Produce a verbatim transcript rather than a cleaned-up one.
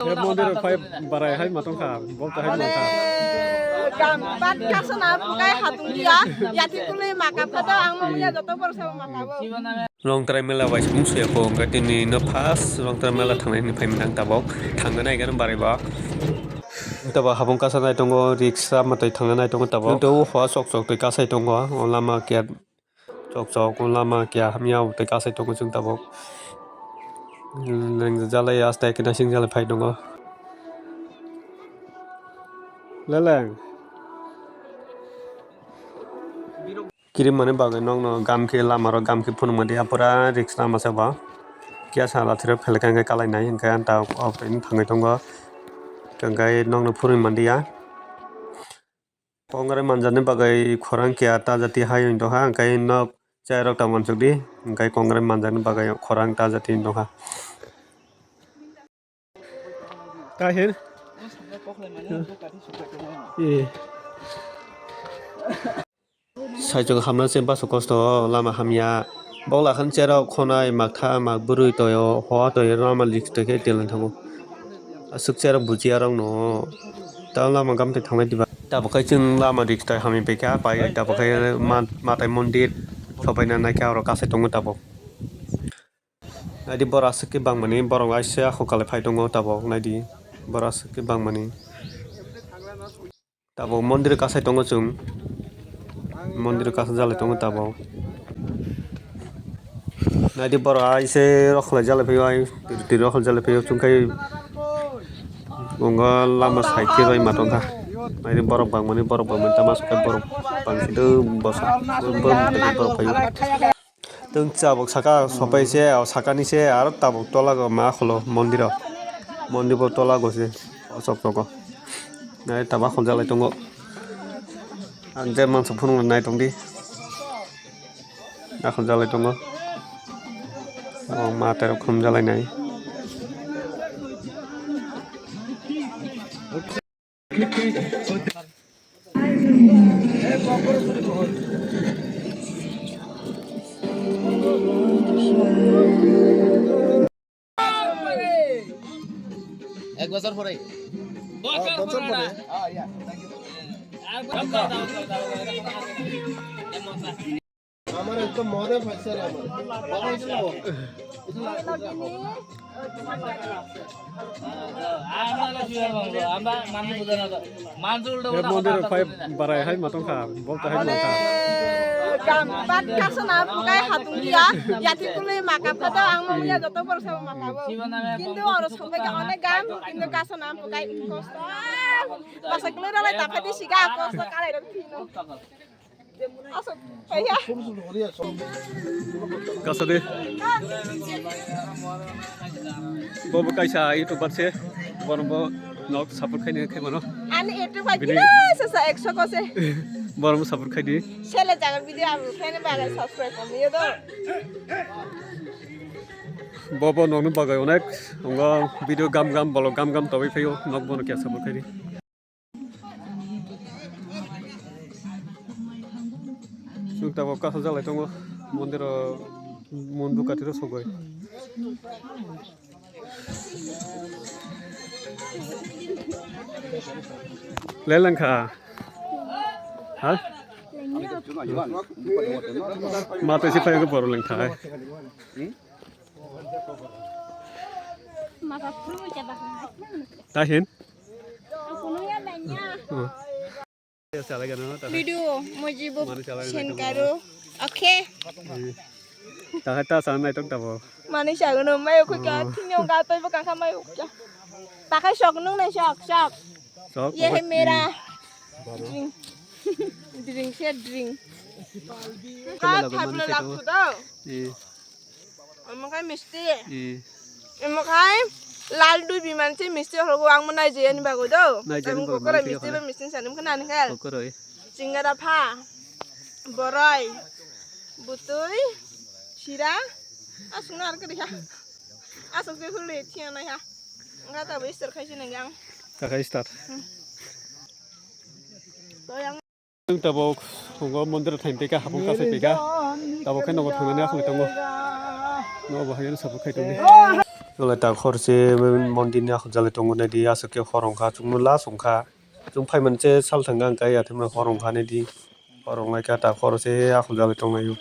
He mondir phai barai hai matong kha, bok hai matong kha. Gam bat kaso na bukai hatung dia, yati kului maka photo ang mo ya joto bor sa maka bo. Rongtrai mela bai sung suya ko, hwnkhe tini no first Rongtrai mela thangnai ni phai mithang tabok, thangna nai gano barai ba. Tabok habung kasa nai tongo, riksha matwi thangna nai tongo tabok. Tei o hoa sok sok twi kasai tongo, o lama kiya. Chok chok o lama kiya hamya tei kasai tongo chwng tabok. Leng jalai aste khe nasing jalai phai tongo. Leleng. Kirimani bagwi nokno gam khe lama rok gam khe phunuk mandi apura risk lama se ba. Kiya sala thwrwk phelka hwnkhe kalai nai hwnkhe anta o thangwi tongo. Hwnkhe nokno phunuk mandiya. Kongrai manjakni bagwi khorang kiya ta jati hai wng tongkha, hwnkhe nok chairok ta uansukdi, hwnkhe kongrai manjakni bagwi khorang ta jati wng tongkha. Kahir. Eh. Saichung hamna se baso kosto o lama hamya. Bok lakhan cherok khonai maktha mak bwrwi toyo hoa toyo lama lik twi khe teleng thango. Aswk cherok bujiya rok no ta lama gam twi thanglai diba. Tabuk khai chwng lama rik twi hamya bai kha pai tabuk khai ma-, matai mondir sobaina naikha oro kasai tongo tabuk. Naidi borok aswk khe bangmani borok aisa hokalai phai tongo tabuk naidi borok aswk khe bangmani. Tabuk mondir kasai tongo chwng. Mondir kasa jalai tongo tabuk. Naidi borok aise rokhlai jalai phaiyo ai tiri rokhlai jalai phaiyo chwng khai. Bongo lama side khe bai ma tongkha. Naidi borok bangmani borok bangmani tama sokhe borok bangsido bosa borok phaiyo. Tong tabuk saka sopai se, o sakani se aro tabuk tola go ma kholo mondir o. Mondir bo tola go se, o sok sok o. Nai taba khol jalai tongo. Ang je mansa phunung nai tong di. Akhol jalai tongo. O ma tero khum jalai nai. এক বছর পরে। বছর পরে। আমার একদম মজা পাইছে রে আমার। বাবা, এটা নাও। এটা নাও, এটা নাও। আমরা মানুষ বুঝে না তো। Manjul do. He mondir phai barai hai matong kha, bok ta hai matong kha. Gam bat kaso na bukai hatung dia, yati kului maka photo ang mo ya joto bor sa maka bo. Kintu oro sobai ka onek gam, kintu kaso na bukai kosto. Masa kului ralai ta phadi siga kosto kalai rok thino. Kasadi. Bobo kaisa YouTuber se. Bono bo nok support khaini khai mano. Ani YouTube bai bini video sasa ekso ko se. Bono support khaidi. Sele jaga video abu khaini bagai subscribe kamiyo do. Bobo nokni bagai onek. Ongo video gam gam bolo gam gam tobai phaio. Nok bono kya support khaidi. Chwng tabuk kasa jalai tongo, mondiro mundu katiro sogoi. Lelengkha. Ha? Mata si payo boro lengkha. Mata pru jaba. Tahin. Aku nunggu banyak. Oh. Video mojibo send karo. Okay. Takai ta sana nai tong tabo. Mani sago no mai ko kya thini ga toi bo kaka mai ko kya. Takai sok nung nai sok sok. Sok. Ye hai mera drink. Drink se drink. Ka thabla lak tu do. Omo khai misti. Omo khai lal dui biman se misti horogo ang mo nai jeyani bagoi do. Nai jeyani bagoi kokora misti ba misti sani mo khana ni khai. Kokora. Chingara pha. Borai. Butui. Sira. Asung na ar kri ha. Asung ke hulu thiya na ha. Nga ta bo star khai sini gang. Ta khai star. Toyang. Tabuk, tongo mondir thaim teka, hapung kasai teka. Tabuk khe nogo thangani aswk tongo. Nogo bo hayano support khai tongdi. Chwng lai tak hor se mondir ni akhor jalai tongo naidi, aswk khe hor wngkha, chwngno last wngkha. Chwng phaimani se salthang khe ang kaiya, hor wngkha naidi, hor wnglaikha tak hor se akhor jalai tonglaio.